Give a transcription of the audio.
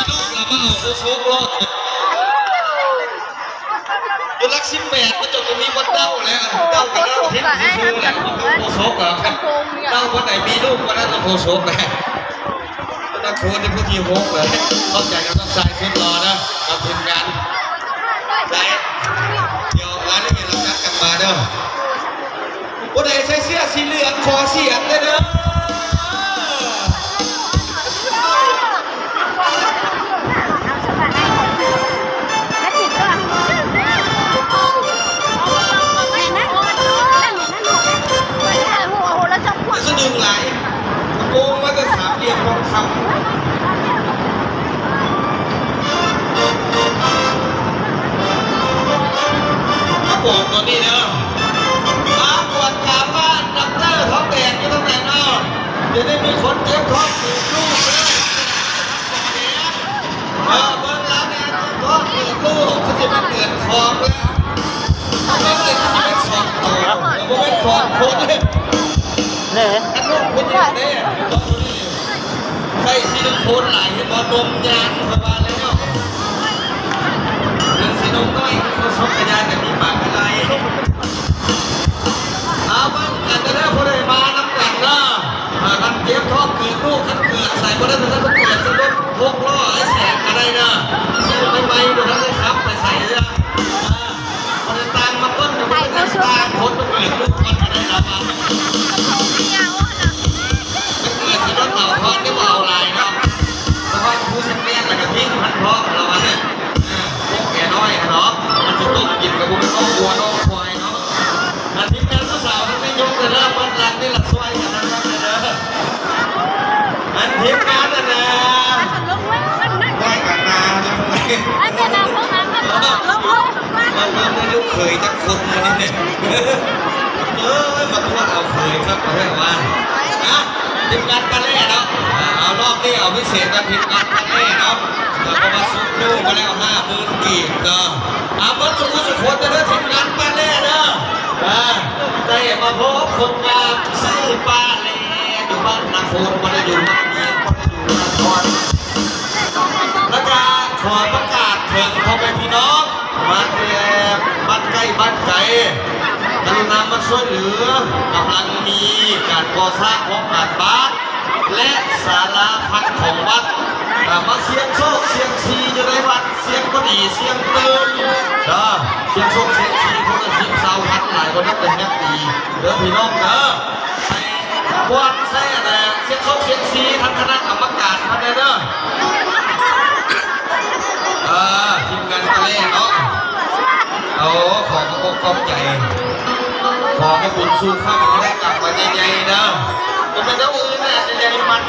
ລູກລະມາເອົາໂຄສົກໂລດ ຢູ່ຫຼັກສິບແປດ ມັນຈະບໍ່ມີບ່ອນເດົາແລ້ວ ເດົາກໍເດົາຜິດຊື່ໆແຫຼະ ໂຄສົກກໍເດົາບ່ອນໃດມີລູກບ່ອນນັ້ນໂຄສົກແຫຼະ. ນັກໂທດໃນຜູ້ທີຫົກເລີຍ ຂອບໃຈກັບນ້ອງຊາຍສຸດຫຼໍ່ເດີ ກັບທີມງານ ໄດ້ ດຽວລາຍລະອຽດເຮົາຈັດກັນມາເດີ. ຜູ້ໃດໃສ່ເສື້ອສີເຫຼືອງຂໍສຽງແດ່ເດີ. ສະດຶງຫຼາຍ ໂກງມາແຕ່ສາມຫຼ່ຽມທອງຄຳ ມາບອກຕົວນີ້ເດີ ມາກວດກາບ້ານດັອກເຕີທອງແດງຢູ່ທາງໃດເນາະ ຈະໄດ້ມີຄົນເຈັບທ້ອງຖືກລູກເດີ. ເອີ ເບິ່ງລາວແດ່ ເຈັບທ້ອງຖືກລູກ ຄືຊິມາເກີດຂອງແລ້ວ ເບິ່ງເລີຍ ຄືຊິເປັນສອງໂຕ ບໍ່ແມ່ນສອງຄົນເລີຍ ເດ້ ອັນລູກຜູ້ຍິງເດ້ ໃສ່ຊິລິໂຄນຫຼາຍ ເຫັນບໍ່ ນົມຍາງ ຂ້ອຍວ່າແລ້ວ ເລື່ອງຊິນົມນ້ອຍ ເຂົາສົກກະຍານກັນມີປາກກະໄລ ເອົາເບິ່ງກັນເດີ ຜູ້ໃດມານຳກັນເດີ ເອີ ຄັນເຈັບທ້ອງເກີດລູກ ຄັນເກີດໃສ່ບໍ່ໄດ້ ຄັນເກີດຊິລົດຫົກລໍ້ໄອ້ແສນກໍໄດ້ເດີ ຊື້ໃໝ່ໆ ບໍ່ທັນໄດ້ຂັບໄປໃສເດີ. ບໍ່ໄດ້ຕ່າງມາຕົ້ນ ບໍ່ໄດ້ຕ່າງຄົນມາເກີດລູກກ່ອນກໍໄດ້ລະວ່າ ມັນເກີດຊິມາເອົາທອດນີ້ບໍ່ເອົາຫຼາຍເນາະ ສະພາບຜູ້ສະແກນແລ້ວກໍພິງພັນເພາະລະວ່າ ເອີ ພວກແກ່ນ້ອຍຫັ້ນເນາະ ມັນຊິຕົ້ມກິນກໍບໍ່ແມ່ນນ້ອງງົວນ້ອງຄວາຍເນາະ. ອັນທີມງານຜູ້ສາວທັງໄດ້ຍົກເດີ ເບິ່ງຫຼັງນີ້ລະຊ່ວຍກັນນະເດີ. ອັນທີມງານນັ້ນນະ ໄດ້ກັນນາ ເບິ່ງເບິ່ງລູກເຂີຍຈັກຄົນມື້ນີ້ ເອີຍ ມາຕົວະເອົາເຂີຍຄັກແທ້ວ່າ ອະ ທີມງານປາແລ້ເນາະ ເອົາ ລອບນີ້ເອົາພິເສດກັບທີມງານປາແລ້ເນາະ ເພາະວ່າຊຸກໂຍມາແລ້ວຫ້າໝື່ນກີບເນາະ ອາ ເບິດສູ່ຜູ້ສູ່ຄົນເດີ ທີມງານປາແລ້ເດີ ອາ ໄດ້ມາພົບຄົນງາມຊື່ປາແລ້ ຢູ່ບ້ານນາໂຄນ ບໍ່ໄດ້ຢູ່ນາເມຍ ບໍ່ໄດ້ຢູ່ນາຄອນ ແລ້ວກະຂໍປະກາດເຖິງພໍ່ແມ່ພີ່ນ້ອງ ມາແຕ່ບ້ານໃກ້ບ້ານໄກ ກະລຸນາມາຊ່ວຍເຫຼືອ ກຳລັງມີການກໍ່ສ້າງຫ້ອງການບ້ານ ແລະ ສາລາພັກຂອງວັດ ອາ ມາສ່ຽງໂຊກສ່ຽງຊີຢູ່ໃນວັດ ສ່ຽງບໍ່ດີສ່ຽງຕື່ນເດີ ສ່ຽງໂຊກສ່ຽງຊີ ຄົນລະສິບ ຊາວພັນ ຫຼາຍກວ່ານັ້ນກະແຮບດີເດີພີ່ນ້ອງເດີ ໃສ່ພວກໃສ່ອັນນະ ສ່ຽງໂຊກສ່ຽງຊີ ທາງຄະນະກຳມະການເພິ່ນແດ່ເດີ ເອີ ທີມງານກະແລ້ເນາະ ໂອ້ ຂໍຂອບອົກຂອບໃຈ ຂໍໃຫ້ບຸນສູ່ຄ້ຳ ໄດ້ກັບມາໃຫຍ່ໆເດີ ບໍ່ແມ່ນແນວອື່ນນະ ໃຫຍ່ໆມັນ